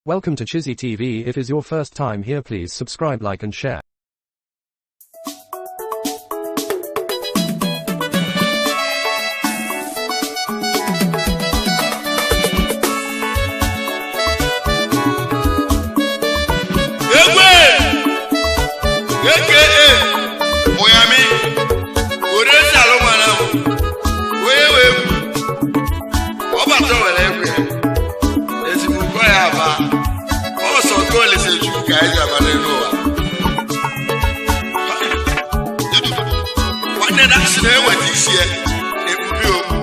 Welcome to Chizzy TV. If is your first time here, please subscribe, like and share. Egwe aka Oyami Orezi alụmana wee wee ọbata were egwe ezimụkọ ya aba ọsọ nke Olise Chukwu ka anyị ji aba n'elu ụwa. Nwanne na asị na-eweta isi ya ekpubi okpu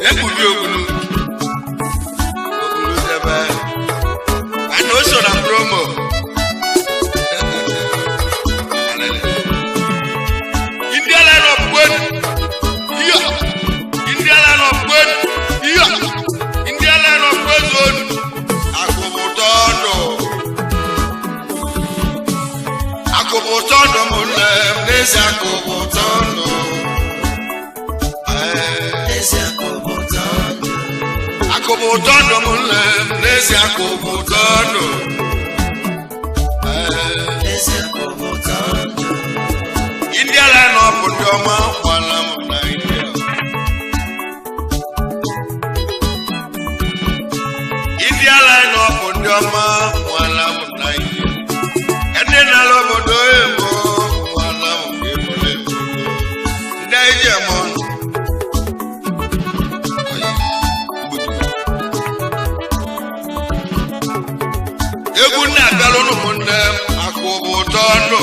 ekpubi okpu okpuru debe nwanne o so na promo. India line of good. Yeah. India line of good. Yeah. India line of good zone. Akụbụtọndụ. Akụbụtọndụ m nne m n'ezi akụbụtọndụ. Akụbụtọndụ m nne m n'ezi akụbụtọndụ. India line of ndị ọma kwala m na India. India line up ndị ọma nwala m na India. Ndị na-alụ obodo oyibo nwala m ka ebolo ebolo. Ndị anyị ji eme ọnụ. Egwu nna abịala ụmụnne m, akụ bụ ụtọ ndụ.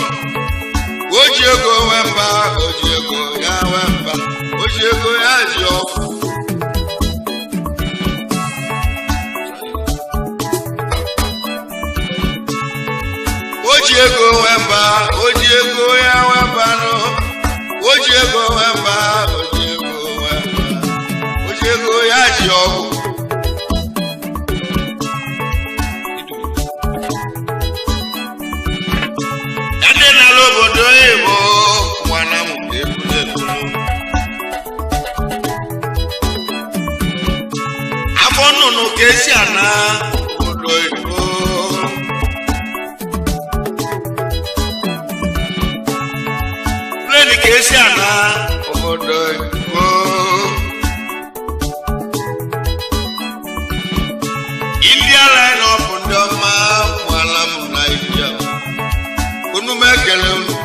O ji ego wee mba, o ji ego ya wee mba, o ji ego ya ji ọkụ. O ji ego wee mba, o ji ego ya wee mba nụ. O ji ego wee mba, o ji ego wee mba, o ji ego ya ji ọgwụ. Ndị na-alụ obodo oyibo nwana m ebulu ebulu. Afọ nnụnụ ka esi ana obodo oyibo. Pleni ka esi ana obodo oyibo. India line up ndị ọma nwala m na India. Unu m ekele unu.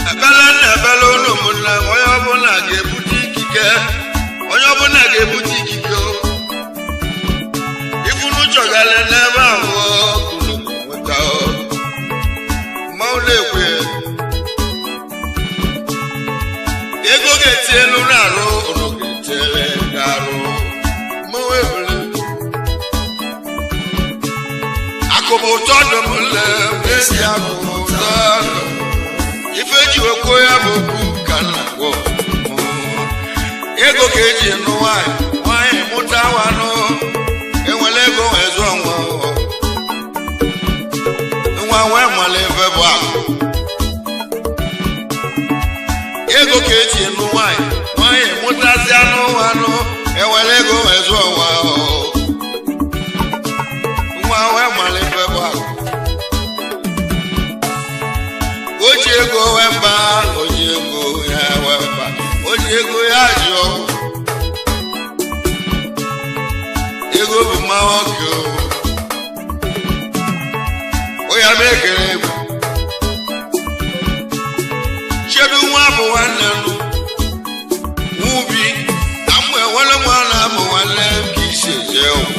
Ebele na ebele unu ụmụnne m, onye ọbụla ga-ebute ikike, onye ọbụla ga-ebute ikike o. Ife unu chọgara n'ebe ahụ o, ka unu ga-enweta o. Mmanwụ na-ekwe. Ego ga-eti elu na-arụ, unu ga-etiele ga-arụ. Mmanwụ ebele. Akụbụtọ ndụ m nle, n'ezi akụbụtọ ndụ. Ife eji wekwo ya bụ okwu ka nna gwọ. Ego ka eji nụ nwanyị, nwanyị mụta nwanụ. Enwere ego wee zụọ nwa. Nwa nwee mara ife bụ akụ. Ego ka eji nụ nwanyị, nwanyị mụtazi anụ nwanụ. Enwere ego wee zụọ nwa. Nwa wee mara ife bụ akụ. O ji ego wee mba, o ji ego ya wee mba, o ji ego ya ji ọgwụ. Ego bụ mma nwoke o. Onye ama ekele egwu. Chedu nwa bụ nwanne m. Nwubi, na mgbe nwere nwa na abụ nwanne m ka isi eje ụwa.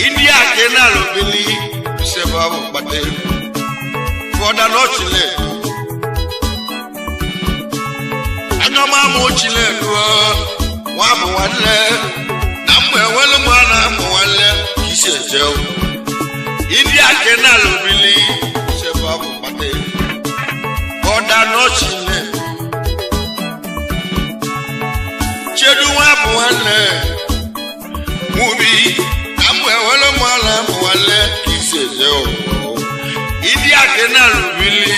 India kenal obili sebe abụ kpata ego. Fọdà n'ọchịlẹ̀. Anyọm amụ ochile duo, nwa bụ nwanne, na mgbe enwelu nwa na amụ nwanne ka isi eje o. India kenal obili sebe abụ kpata ego. Fọdà n'ọchịlẹ̀. Chedu nwa bụ nwanne, nwubi, na mgbe enwelu nwa na amụ nwanne ka isi eje o. India kenal obili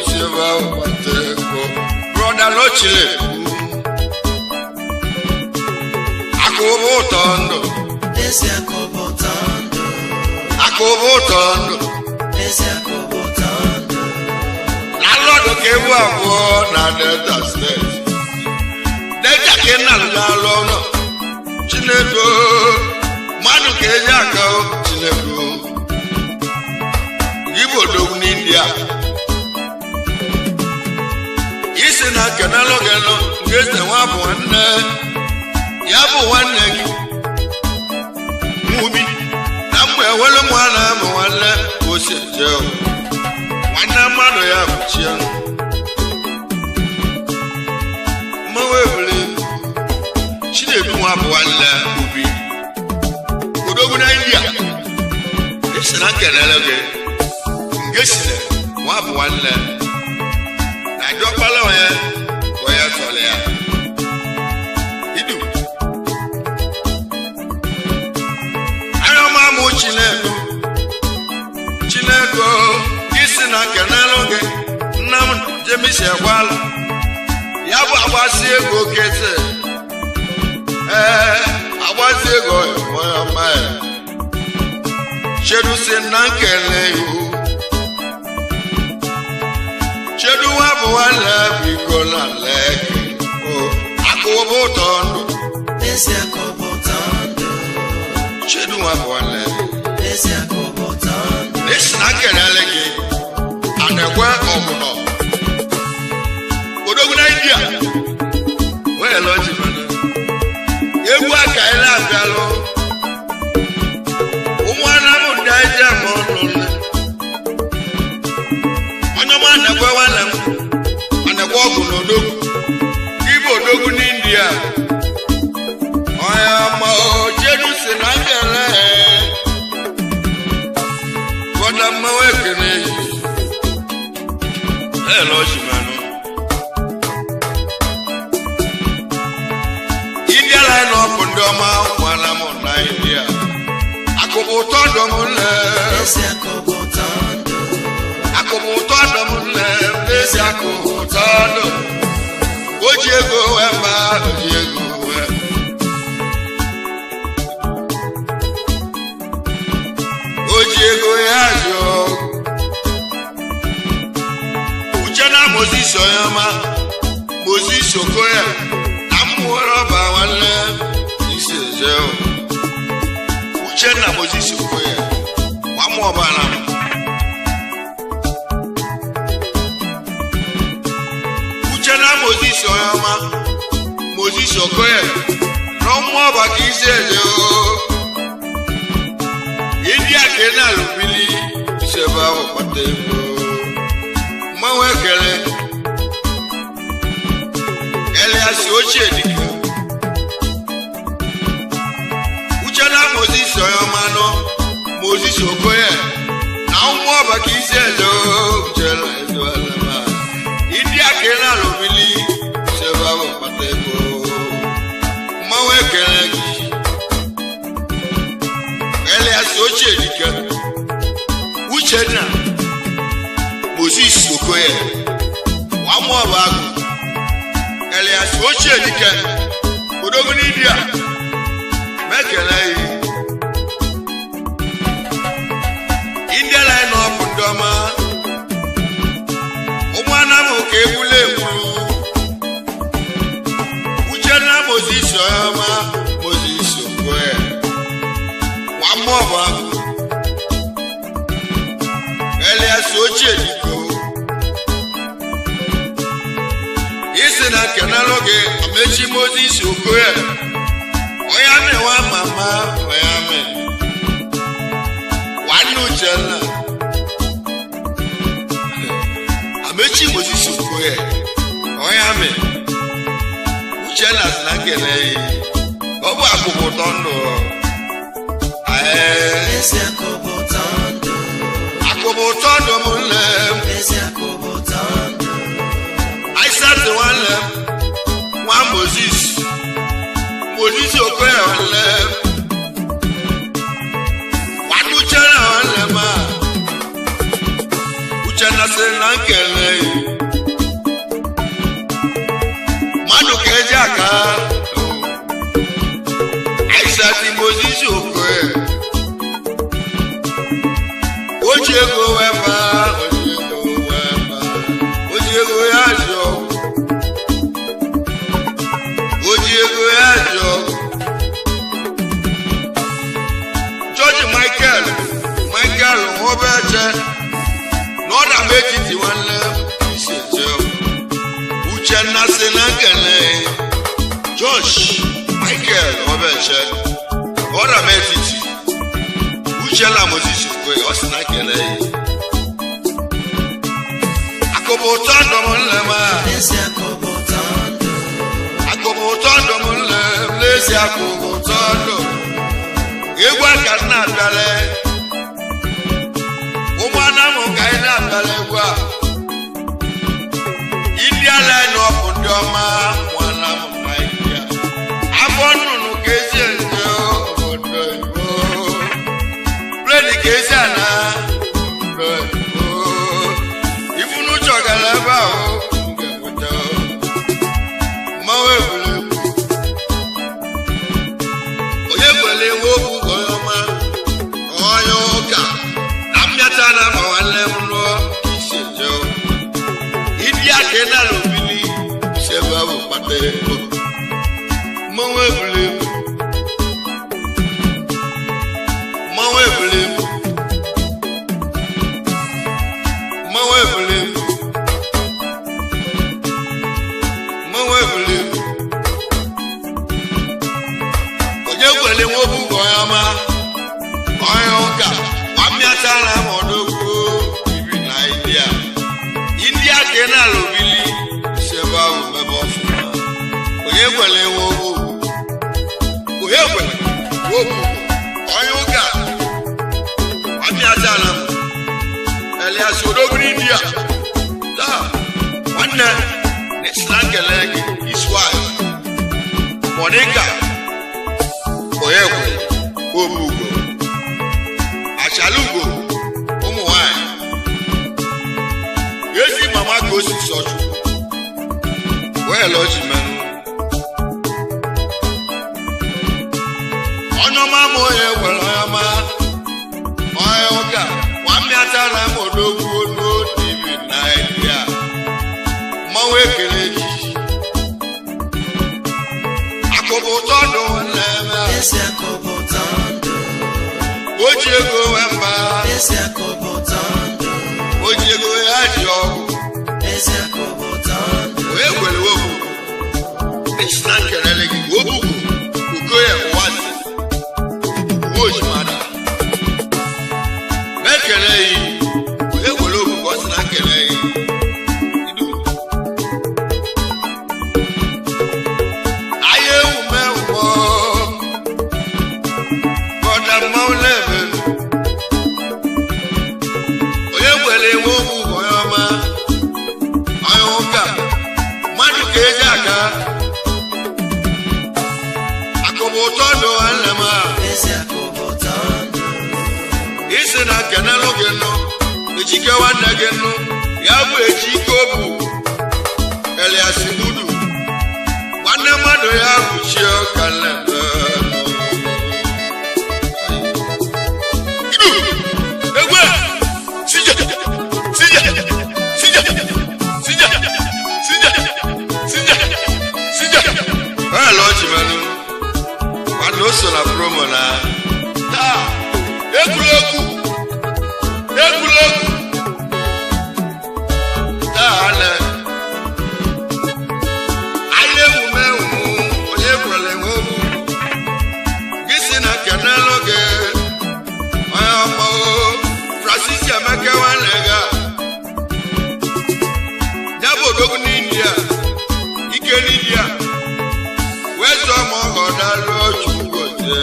sebe abụ kpata ego. Brother n'ọchịlẹ̀. Akụ bụ ụtọ ndụ. N'ezie akụ bụ ụtọ ndụ. Akụ bụ ụtọ ndụ. N'ezie akụ bụ ụtọ ndụ. Landlord ka ewu abụọ na Delta Steeti. Delta ka ị na-alụ alụ ụlọ. Chinedu, mmadụ ka eji aka o, Chinedu. Igbo odogwu n'India. Isi na kenalụ gị nụ, nke eze nwa bụ nwanne. Ya bụ nwanne gị. Nwubi. Na mgbe ewelu mụ na amụ nwanne ka o si eje o. Nwanne mmadụ ya bụ chi ya. Mmanwụ ebule ebu. Chinedu nwa bụ nwanne Obi. Odogwu na India. Esi na nkelele gị. Nge si na nwa bụ nwanne. Na diọkpala onye onye tọrọ ya. Idu. Anya ọma mụ Chinedu. Chinedu isi na nkelele gị. Nna m Jemisi Egwala. Ya bụ agbasi ego kete. Ee, agbasi ego onye ọma ya. Chedu si na nkele ihu. Chedu nwa bụ nwanne biko na leki. O, akụ bụ ụtọ ndụ. N'ezie akụ bụ ụtọ ndụ. Chedu nwa bụ nwanne. N'ezie akụ bụ ụtọ ndụ. Esi na nkelele gị. Anekwe ọgụnọ. Odogwu na India. Wee lọ ji mana. Egwu aka anyị na-abịalụ. Ụmụ anamụ ndị anyị ji ama ọnụ nne. Onye ọma anekwe nwanne m. Anekwe ọgụ na odogwu. Ibe odogwu n'India. Onye ọma o, Chedu si na nkele. Bọ́dà mmanwụ ekene yi. Ẹ lọ sí mmanụ. India line up ndị ọma gwara m na India. Akụbụ ụtọ ndụ m nle. N'ezie akụ bụ ụtọ ndụ. Akụbụ ụtọ ndụ m nle. N'ezie akụbụ ụtọ ndụ. O ji ego wee mba, o ji ego wee. O ji ego ya zụọ. Uchenna Moses Oyama, Moses Okoye, na mmụọ rọba nwanne isi eze o. Uchenna Moses Okoye, nwa mmụọ ọbara m. Uchenna Moses Oyama, Moses Okoye, na mmụọ ọba ka isi eze o. India ka ị na-alụbili isi ebe ahụ kpata ego. Mmanwụ ekele. Elias ochie dike. Uchenna Moses Oyomanụ, Moses Okoye, na ụmụ ọba ka isi eze o, Uchenna Ezealama. India ka ị na-alụbili isi ebe ahụ kpata ego. Mmanwụ ekele gị. Elias ochie dike. Uchenna Moses Okoye, nwa mmụọ bụ agụ. Elias ochie dike, odogwu n'India, mekele yi. India line up ndị ọma, ụmụ anamụ ka egbula egbulu. Uchenna Moses Oyoma, Moses Okoye, nwa mmụọ bụ agụ. Elias ochie dike o. Isi na kenalụ gị Amechi Moses Okoye, onye amị nwa mama, onye amị nwanne Uchenna. Amechi Moses Okoye, onye amị Uchenna si na nkele yi. Ọ bụ akụkụ ụtọ ndụ. Ee, N'ezie akụ bụ ụtọ ndụ. Akụkụ ụtọ ndụ m nle. N'ezie akụ bụ ụtọ ndụ. Isaac nwanne m, nwa Moses, Moses Okoye nwanne m, nwanne Uchenna nwanne m a. Uchenna sị na nkele yi. Mmadụ ka eji aka. Isaac Moses Okoye. ego wee baa, oji ego wee baa, oji ego ya ji ọgwụ, oji ego ya ji ọgwụ. George Michael, Michael Nwobeche, n'ọda m etiti nwanne isi eje. Uchenna si na nkele George Michael Nwobeche, n'ọda m etiti. Uchenna Moses kwe, ọ sị na nkele. Akụbụ ụtọ ndụ m nle m a. Ezi akụ bụ ụtọ ndụ. Akụbụ ụtọ ndụ m nle m n'ezi, akụbụ ụtọ ndụ. Egwu aka m na-abịala ụmụ anamụ ka anyị na-abịala egwu a. India line ọpụ ndị ọma nwanamụ na India afọ nnụnụ ka ezi eje obodo Igbo, pleni ka ezi ana obodo Igbo. Ifunuche gara ebe ahụ m ga-enweta mmanwụ egwuregwu. Onye kwere enwe okwu onye ọma, onye ụka na mmịata na ma nwanne m lụọ isi eje ịdị aka ịnara obili isi ebe ahụ kpata ego. Mmanwụ egwuregwu, mmanwụ egwuregwu, mmanwụ egwuregwu, mmanwụ egwuregwu. Onye kwere nwe okwu onye ọma, onye ụka nwamịatara ma ọdọgwu ibi na India, India ka ị na-alụ bili isi ebe ahụ mebe ọfụma. Onye kwere nwe okwu, onye kwere nwe okwu onye ụka nwamịatara m Elias odogwu India taa nwanne na nkele gị, his wife Monica Onyekwe Obugo Achalugo, ụmụ nwanyị ezi mama ka o si sọ Chukwu wee lọ ji menụ onye ọma ma onye gwere onye ọma, onye ụka nwamịatara m odogwu n'otibi na India. Mmanwụ ekele gị, akụbụ ụtọ ndụ nwanne m. Ezi akụ bụ ụtọ ndụ. O ji ego wee mba. Ezi akụ bụ ụtọ ndụ. O ji ego ya ji ọgwụ. Ezi akụ bụ ụtọ ndụ. Onye kwere wepụ esi na nkelele gị obugu Okoye ụwazi uwe ojimada mekele yi. Onye kwere obugu, ọ sị na nkele yi. Idu. Ahịa ewu mewụọ bọda mmanwụ na-eme. Onye kwere enwe okwu onye ọma, onye ụka mmadụ ka eji aka akụbụ ụtọ ndụ nwanne m a. Ezi akụ bụ ụtọ ndụ. Isi na kenelụ gị nụ ejike nwanne gị nụ ya bụ ejike obu Elias Budu nwanne mmadụ ya bụ chi ọka. Egwe sije sije sije sije sije sije sije ẹ lọ jìmẹnu nwanne o so na promo na taa egwuregwu egwuregwu taa na ahịa ewumewu. Onye kwere enwe ogwu gị si na kenelụ gị onye ọkpọ Francis Emeka nwanne gị a. Ya bụ odogwu n'India, ike n'India wee zụọ ma ọ dalụ Chukwu gozie.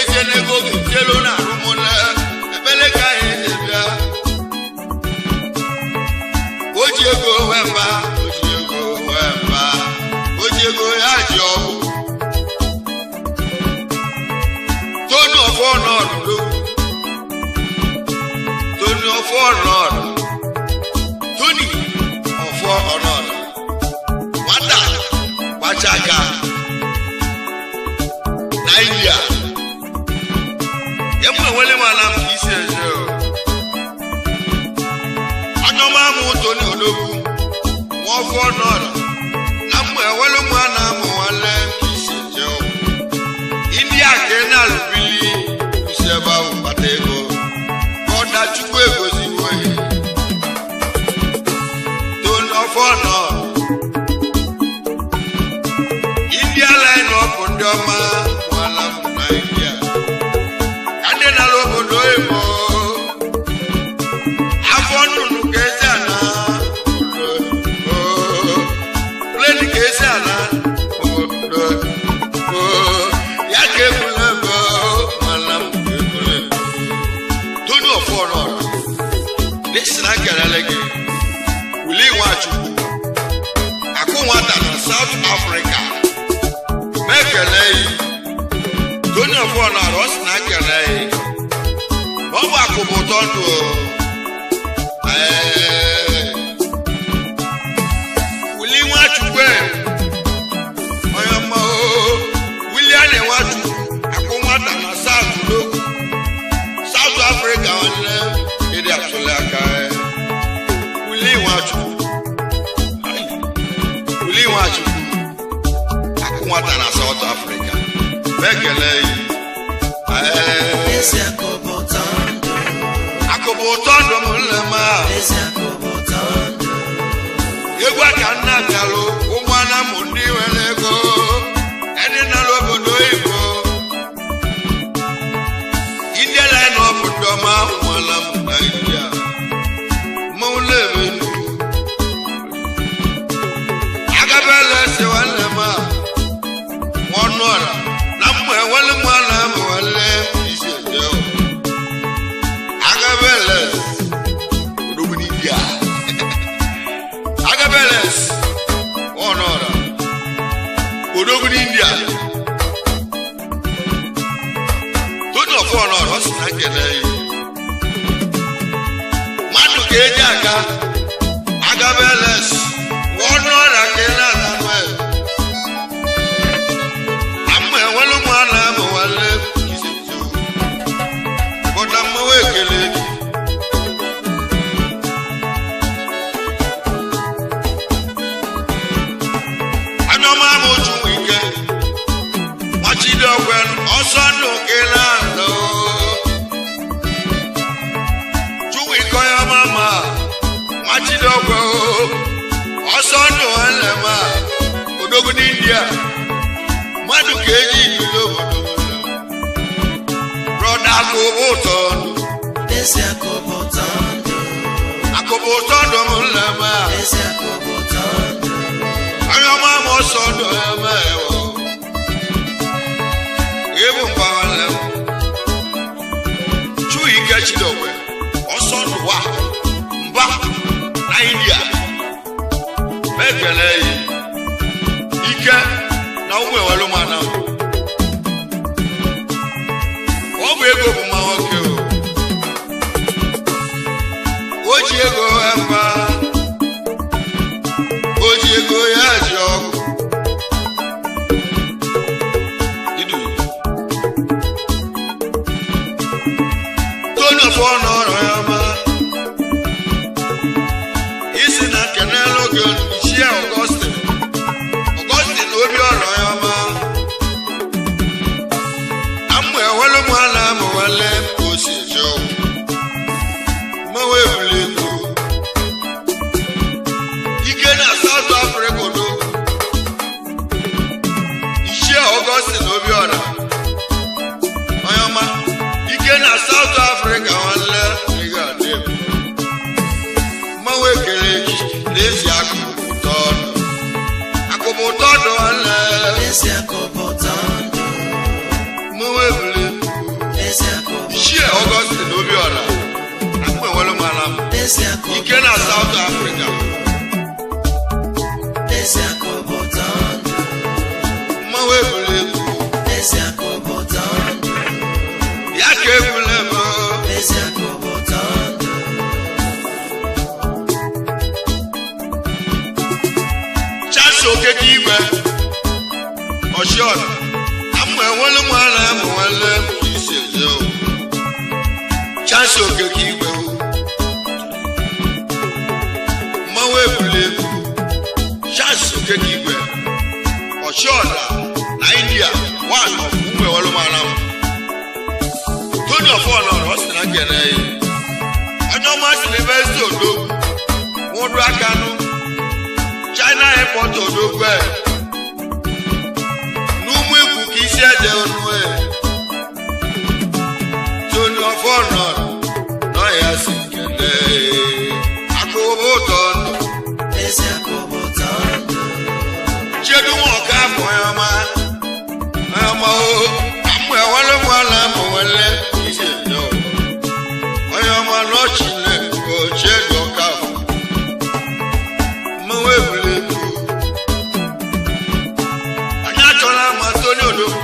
N'ezie na ego ga-etielu na arụmụle ebele ka anyị ji bịa. O ji ego wee mba, o ji ego wee mba, o ji ego ya ji ọgwụ. Tony ọfọ nọọdụ, Tony ọfọ nọọdụ, Tony ọfọ ọnọdụ, nwata gbacha aka na India. Emu enwele m ala m ka isi eje o. Onye ọma mụ Tony Odogwu, nwa ọfọ nọọdụ, na mụ enwele m ala mụ nwanne m ka isi eje o. India ka ị na-alụbili isi ebe ahụ kpata ego. Ka ọ da Chukwu egoziwo ya. Tony ọfọ nọọdụ. India line up ndị ọma nwala m na India. Ka ndị nara obodo oyibo. Afọ nnụnụ ka esi ana obodo. Plane ka esi ana obodo. Ya ka egbula ebe nwala m ka egbula ebe. Tony ọfọ nọọdụ. N'isi na nkelele gị. Wuli Nwachukwu. Akụ nwata na South Africa. Mekele yi. Tony ọfọ nọọdụ ọ sị na nkele yi. Ọ bụ akụ bụ ụtọ ndụ o. Ee. Wuli Nwachukwu e. Onye ọma o. Wuli a na-enwachukwu. Akụ nwata na South Odogwu. South Africa nwanne ịdị atụle aka e. Wuli Nwachukwu. Ai. Wuli Nwachukwu. Akụ nwata na South Africa. Mekele yi. Ee. Ezi akụ bụ ụtọ ndụ. Akụ bụ ụtọ ndụ m nne m a. Ezi akụ bụ ụtọ ndụ. Egwu aka nna bịalụ ụmụana m ndị nwere ego ndị nara obodo oyibo. India line up ndị ọma nwala m na India. Mmanwụ na-ebe nnukwu. Agabela ese nwanne m a. Nwa ọnụ ọra na mmụ enwele m ala m nwanne isi eje o. Agabela ese odogwu n'India. Agabeles ọnọrọ odogwu n'India. Tony ọfọ ọnọrọ ọ sị na nkele ya. Mmadụ ka eji aga Agabeles ọnọrọ ka ị na-ana nụ ya. Amma enwere ụmụ a na-amụ nwanne izizi. Bọta mmanwụ ekele gị. Anyọma m otu ike nwachide ọgwe ọsọ ndụ ka ị na-alụ. Chukwu ike onye ọma ma nwachide ọgwe ọsọ ndụ nwanne m a odogwu n'India. Mmadụ ka eji ibido obodo brọda akụ bụ ụtọ ndụ. Ezi akụ bụ ụtọ ndụ. Akụ bụ ụtọ ndụ m nne m a. Ezi akụ bụ ụtọ ndụ. Onye ọma m ọsọ ndụ eme ewo. Ịbụ mba nwanne m. Chuike Chidokwe ọsọ ndụ wa mba na India. Mekele yi ike na ụmụ ewelu mana ọ bụ ego bụ mma nwoke o. O ji ego mba, o ji ego ya ji ọgwụ. Idu. Tony ọfọ nọrọ ya ma. Isi na kenelu gị Ichie Augustine. Augustine obi ọrọ ya ma. Amụ ewelu m ala amụ wale ka o si eje ọgwụ. Mmanwụ ebuli ego. Ike na South Africa odogwu. Ichie Augustine Obiora. Onye ọma, ike na South Africa nwanne ị ga-adị ebube. Mmanwụ ekele gị na-ezi akụ ụtọ ndụ. Akụ bụ ụtọ ndụ nwanne. Ezi akụ bụ ụtọ ndụ. Mmanwụ ebule. Ike na South Africa. Mmanwụ ebule egwu. Ya ka ebule m. Charles Okeke Igwe Ọchịọra amụ enwelu m ala amụ nwanne m ka isi eje o. Charles Okeke Igwe o. Mmanwụ ebule egwu. Charles Okeke Igwe Ọchịọra na India, one of ụmụ enwelu m ala m. Tony Ọfọnọrọ ọ sị na nkene ya. Onye ọma Sylvester Odogwu nwụrụ aka nụ China airport Odogwu e n'ụmụ ikwu ka isi eje onu e. Tony Ọfọnọrọ nọ ya si nkene akụba ụtọ ndụ. Chedu nwa ọka afọ ya ọma ya ọma o amụ ewele mụ ala amụ wele isi eje o. Onye ọma n'ọchị na-ekwu chedu ọka afọ mmanwụ ebule ebu. Anyị achọla ama Tony Odogwu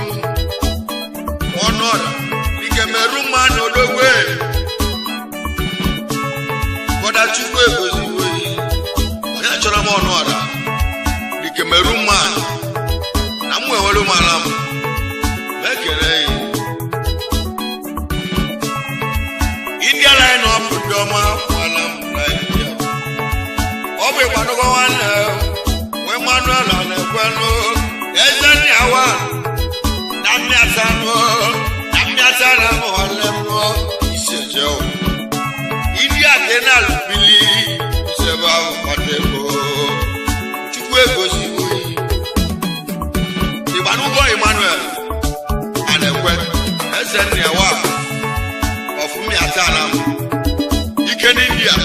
ọnụ ọra ike merụ mma na Odogwu e. Bọda Chukwu egoziwo yi. Onye achọrọ m ọnụ ọra ike merụ mma na mụ enwere m ala m ekele yi. India line up ndị ọma ala m na India. Ọ bụ ịgbanụgọ nwanne nwe Manuel na-ekwenụ eze nni awa na mmịatanụ na mmịatara m nwanne m nụọ isi eje o. India dị na alụbili nsebe ahụ kpata ego. Chukwu egosiwo yi. Ịgbanụgọ Emmanuel a na-ekwe eze nni awa ọfụmịatara m ike n'India.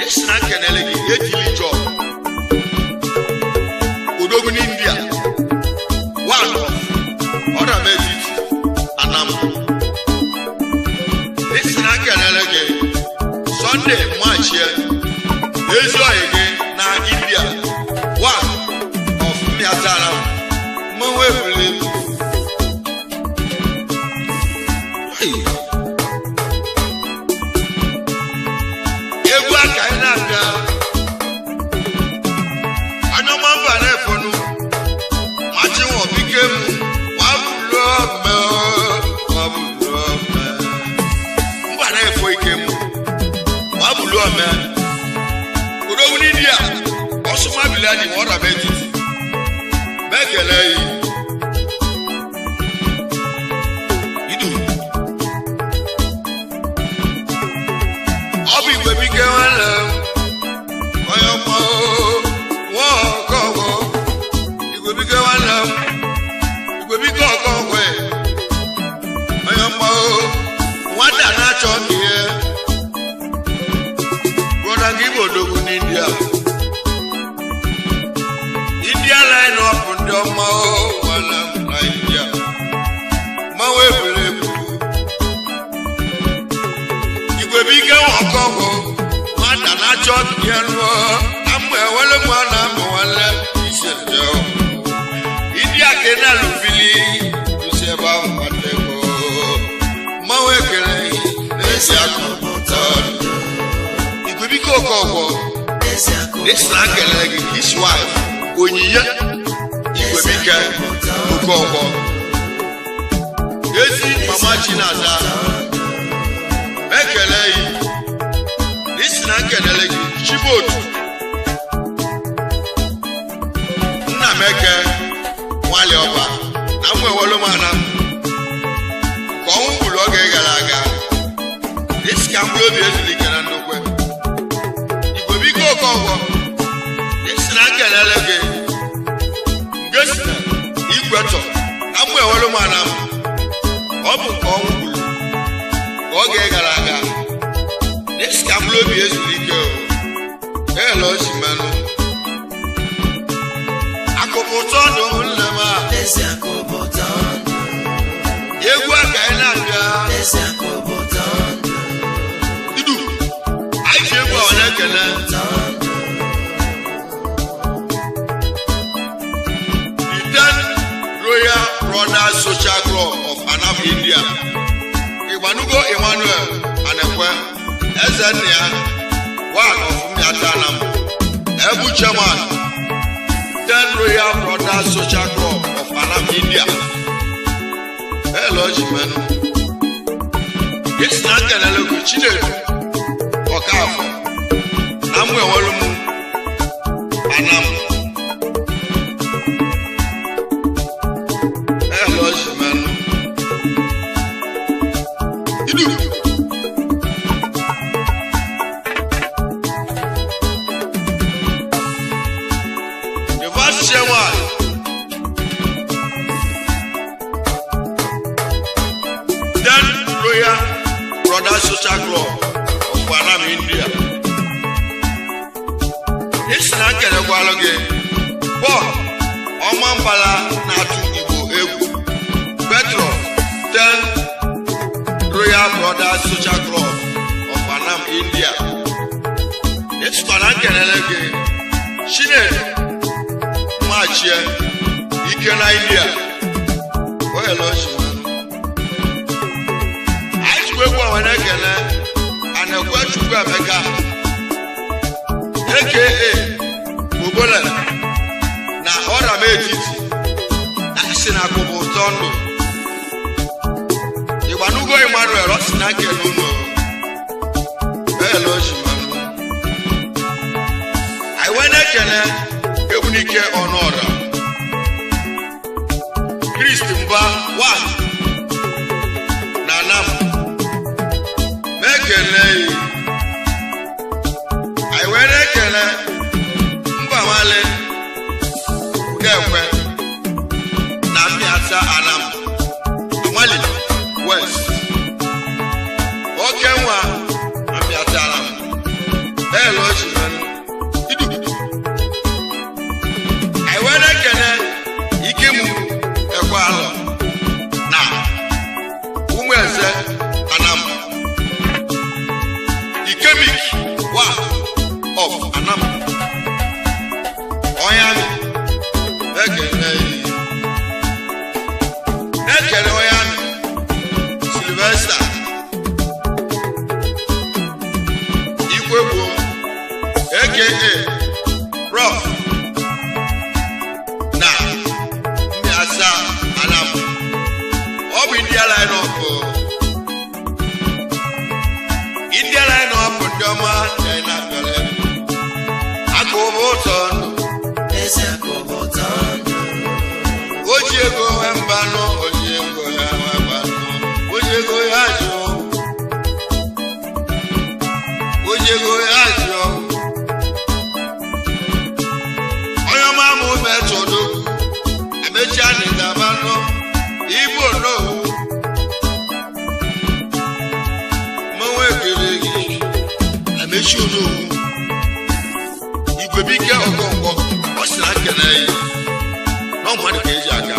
Esi na nkenele gị ejili jọ Odogwu n'India, one of ọrịa m etiti anam. Esi na nkenele gị Sunday machie ezi oyi gị na India, one of mmịatara mmanwụ ebule ebu. Hey. Egwu aka anyị na-abịa anyọma mba na-efonu machi nwa bike m nwa bụrụ ome nwa bụrụ ome mba na-efo ike m nwa bụrụ ome. Odogwu n'India ọsụma biladi ma ọra m etiti mekele yi idu. Ọ bụ igwe bike nwanne m onye ọma nwa ọkọgwọ igwe bike nwanne m igwe bike ọkọgwọ onye ọma nwata na-achọ ka ihe brọda gị bụ Odogwu n'India. India line up ndị ọma nwanne m na India mmanwụ ebule ebu. Igwe bike nwa ọkọgwọ nwata na-achọ ihe lụọ na mgbe ewele mụ na amụ nwanne isi nje India ke na lubili isi ebe ahụ kpata ego mmanwụ ekele na-esi akụpụta. Igwe bike ọkọgwọ esi na nkele gị his wife Onyinye Igwe bike Okonkwo ezi mama Chinaza ekele yi. Isi na nkelele gị Chibotu nna m eke nwale ọba na mụ ewelu m ana ka ọnwụ gburu oge gara aga. Isi ka mkpụrụ obi ezulike na ndokwe. Igwe biko Okonkwo isi na nkelele gị nge si na igwetọ na mụ ewelu m ana ọ bụ nke ọnwụ gburu ka oge gara aga. Isi ka mkpụrụ obi ezulike o ele o si menụ akụkụ ụtọ ndụ nne m a. Egwu aka anyị na-abịa idu. Brothers Social Club of Anam, India. Igbanugo Emmanuel Anekwe, eze nna ya, one of Mmiata Anam, Ebu Chairman, 10 Royal Brothers Social Club of Anam, India. Hello, Jimenu. Isi na nkelele Chinedu Ọkafọ na mụ enwere m Anam. Hello, Jimenu. Idu. The vice chairman, then Royal Brothers Social Club of Anam, India. Isi na nkelekwalụ gị Paul Ọmambala na-atụ Igbo egwu, Petro, 10 Royal Brothers Social Club of Anam, India. Isikwa na nkelele gị Chinedu Machie Ike na India. Oyele ochimanụ anyị jikwa egwu onwe na-ekele Anekwe Chukwu Emeka, aka Ogbole na ọram etiti asị na akụbụ ụtọ ndụ. Ịgbanugo Emmanuel, ọ sị na nkele unu ele ochimanụ anyị wee na-ekele Ebunike Ọnụọra Kristi Mba wa na Anam na-ekele yi. Anyị wee na-ekele Mba Nwale Udekwe na Mmiata Anam, Amali West, oke nwa na Mmiata Anam elu ochimenụ idu. Anyị wee na-ekele Ikemu Ekwe Alọ na Ụmụeze Anam, Ikemik wa of Anam, Ọyami ekele yi ekele Ọyami Sylvester Ikwegbu, aka Prof, na Mmiasa Anam. Ọ bụ India line up, India line up, ndị ọma China bịara akụba ụtọ ndụ. Eze akụba ụtọ ndụ. O ji ego nwe mbanụ, o ji ego ya nwe mbanụ, o ji ego ya jụọ, o ji ego ya jụọ. Onye ọma mụ metụdụ emechi anịgabanụ igbo n'owu mmanwụ ekele gị amechi onowu Igwebike Okonkwo, ọ sị na nkene ya na ọ mmadụ ka eji aka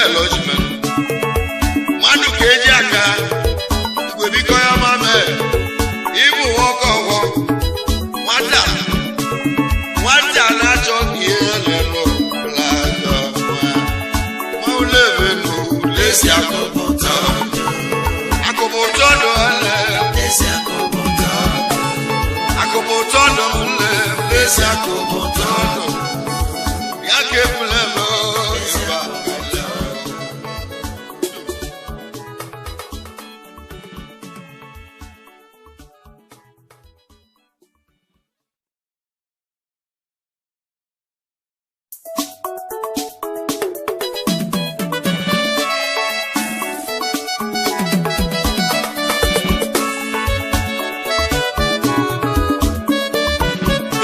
elo ojimenụ mmadụ ka eji aka. Igwebike onye ọma mee ịbụ nwoke ọgwọ nwata nwata na-achọ ka ihe lelụ plaza maulebenu lesi Eze akụba ụtọ ndụ. Akụbụ ụtọ ndụ ele. Eze akụba ụtọ ndụ. Akụbụ ụtọ ndụ nle. Eze akụba ụtọ ndụ. Ya ka ebule m. Eze ịba akụba ụtọ ndụ.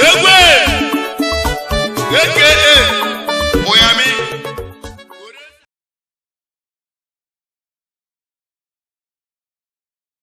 Egwe aka